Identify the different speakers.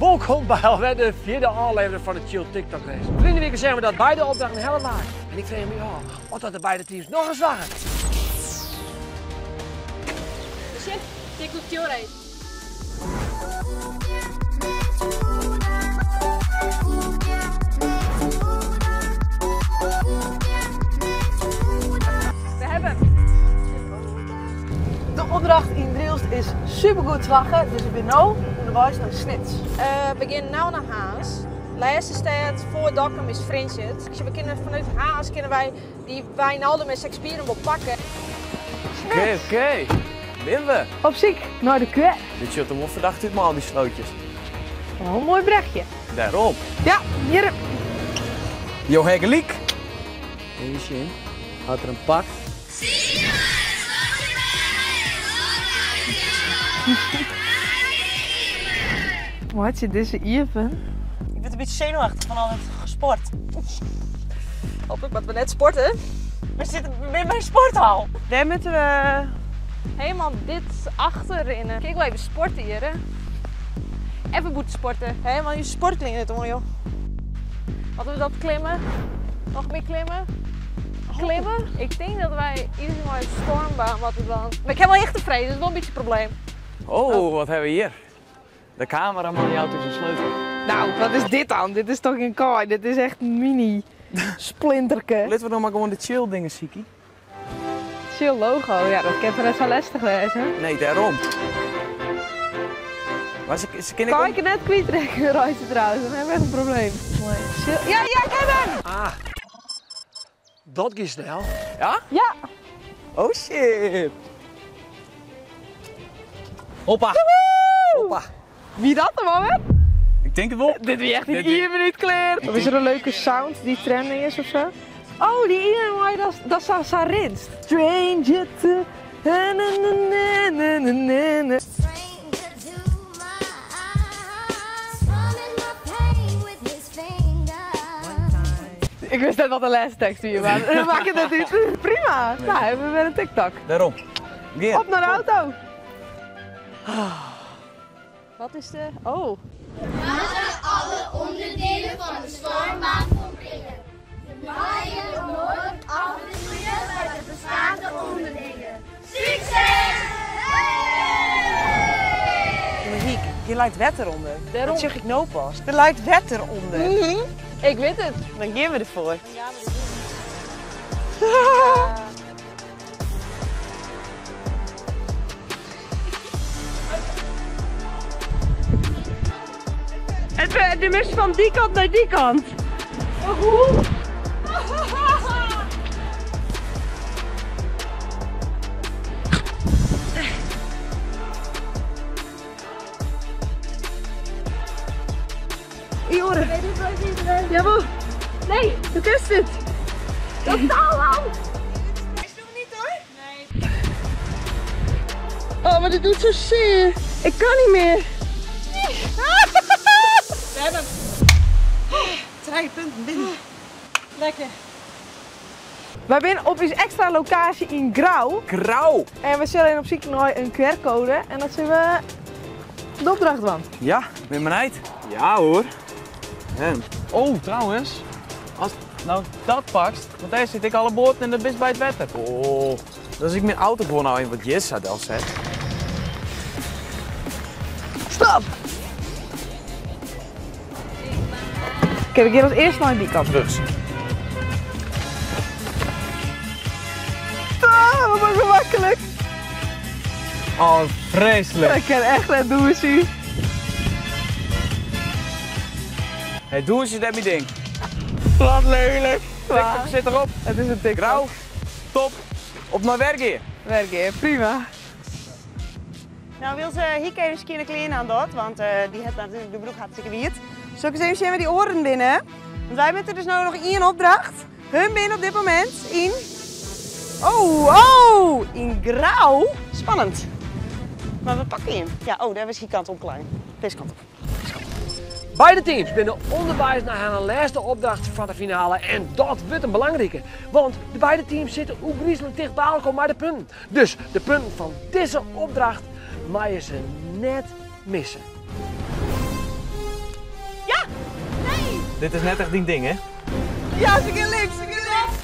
Speaker 1: Wolkom by alwer de fjirde ôflevering fan de Chill TikTok Race. Ferline wike seagen we dat beide opdrachten helle waarden. En ik freegje my ôf oft dat de beide teams noch ris slagget.
Speaker 2: Sjen, TikTok Chill Race. We hebben hem.
Speaker 3: De opdracht yn Drylst is supergoed slagge, dus ik bin no ûnderweis nei Snits.
Speaker 2: We gean no nei Harns. Lêste stêd foar Dokkum is Frjentsjer. We kinne fanút Harns kinne wy dy Wijnaldum en Sexpieren wol pakke.
Speaker 4: Oké, oké. Binne we.
Speaker 3: Op syk nei de QR.
Speaker 4: Dit sjocht der wol ferdacht út mei al dy slootjes.
Speaker 3: Wol in moai brechje.
Speaker 4: Dêrom.
Speaker 3: Ja, hjir.
Speaker 4: Jo ha gelyk. Even sjen. Hat er in pak?
Speaker 3: Meitsje dizze iepen.
Speaker 5: Ik wurd in bytsje senuwachtich fan al it gesport.
Speaker 2: Hooplik moatte we net sporte.
Speaker 5: We sitte by in sporthal. Dêr moatte we.
Speaker 2: Helemaal dit achterrinne. Kin ik wol even sporte hjir, hè? Even bûten sporte.
Speaker 5: Helemaal je sportklean net oan, joh.
Speaker 2: Moatte we dat klimme? Noch mear klimme? Klimme? Ik tink dat wy iedere mei in stormbaan moatte dwaan. Mar ik ha wol hichtefrees, dat is wol in bytsje in probleem.
Speaker 4: Oh, wat ha we hjir? De kameraman jout ús in sleutel.
Speaker 3: Nou, wat is dit dan? Dit is toch gjin kaai? Dit is echt in mini splinterke.
Speaker 4: Litte we dan mar gewoan de chill dingen sykje.
Speaker 3: Chill logo, ja dat kin toch net sa lestich wêze?
Speaker 4: Nee, dêrom. Mar se, se kinne
Speaker 3: Kaai ik net kwytrekke reitsje trouwens, dan ha we echt in probleem. Chill. Ja, ja, ik heb hem!
Speaker 1: Ah, dat gie snel.
Speaker 4: Ja?
Speaker 3: Ja!
Speaker 4: Oh shit! Hoppa! Hoppa!
Speaker 3: Wie dat der wol wer?
Speaker 4: Ik tink it wol.
Speaker 3: Dit wie echt yn
Speaker 4: Dit
Speaker 3: ien minút klear. Of is der in leuke sound dy't trending is of sa? Oh, dy ene mei dat dat sa sa rinst. Stranger to na na na na na na na. Ik wist net wat de lêste tekst wie, mar dat makket net út. Prima! No, hawwe we wer in TikTok.
Speaker 4: Dêrom. Gean.
Speaker 3: Op nei de auto!
Speaker 2: Wat is de. Oh.
Speaker 6: Moatte alle onderdelen fan de stoarmbaan folbringe. De meie noait ôfwikselje by de beskate onderdelen. Sukses!
Speaker 5: Maar Hiek, hjir leit wetter ûnder.
Speaker 2: Dêrom.
Speaker 5: Dat sjoch ik no pas. Der leit wetter ûnder.
Speaker 2: Ik wit it.
Speaker 5: Dan gean we derfoar.
Speaker 2: Dan gean we derfoar.
Speaker 5: Het, de mist van die kant naar die kant.
Speaker 2: Hoe?
Speaker 3: Iore. Jawel.
Speaker 2: Nee,
Speaker 3: Hoe is dit?
Speaker 2: totaal lang.
Speaker 3: Oh, maar dit doet zo zeer. Ik kan niet meer.
Speaker 2: We hebben hem.
Speaker 5: Drie punten binnen.
Speaker 2: Lekker.
Speaker 3: Wij zijn op ons extra locatie in Grou.
Speaker 4: Grauw!
Speaker 3: En we zullen op zoek naar een QR-code. En dat zullen we de opdracht doen.
Speaker 4: Ja, ben benijd. Ja hoor. En. Oh, trouwens. Als nou dat pakt, want daar zit ik alle boord en dat is bij het wetter. Oh, dat is ik mijn auto gewoon nou in wat Jessa dan zet.
Speaker 3: Stop! Oké, we gaan als eerst naar die kant.
Speaker 4: Terug.
Speaker 3: Ah, wat een gemakkelijk.
Speaker 4: Oh, vreselijk.
Speaker 3: Ik kan echt net douchen.
Speaker 4: Hey, doe eens dat mijn ding.
Speaker 3: Wat lelijk.
Speaker 4: TikTok zit erop.
Speaker 3: Het is een TikTok.
Speaker 4: Grauw. Top. Op naar werk hier.
Speaker 3: Werk hier, prima.
Speaker 5: Nou wil ze hier even een keer kleren aan dat, want die heeft natuurlijk de broek hartstikke wiet. Zal ik eens even zien met die oren binnen? Want wij moeten dus nou nog één opdracht. Hun binnen op dit moment in. Oh, oh, in grauw. Spannend. Maar we pakken hem. Ja, oh, daar was die kant op klein. Deze kant op.
Speaker 1: Beide teams binnen onderwijs naar haar laatste opdracht van de finale. En dat wordt een belangrijke. Want de beide teams zitten ook griezelig dicht bij elkaar maar de punten. Dus de punten van deze opdracht mag je ze net missen.
Speaker 4: Dit is net echt dyn ding, hè?
Speaker 5: Ja, ze gaan links, ze gaan links.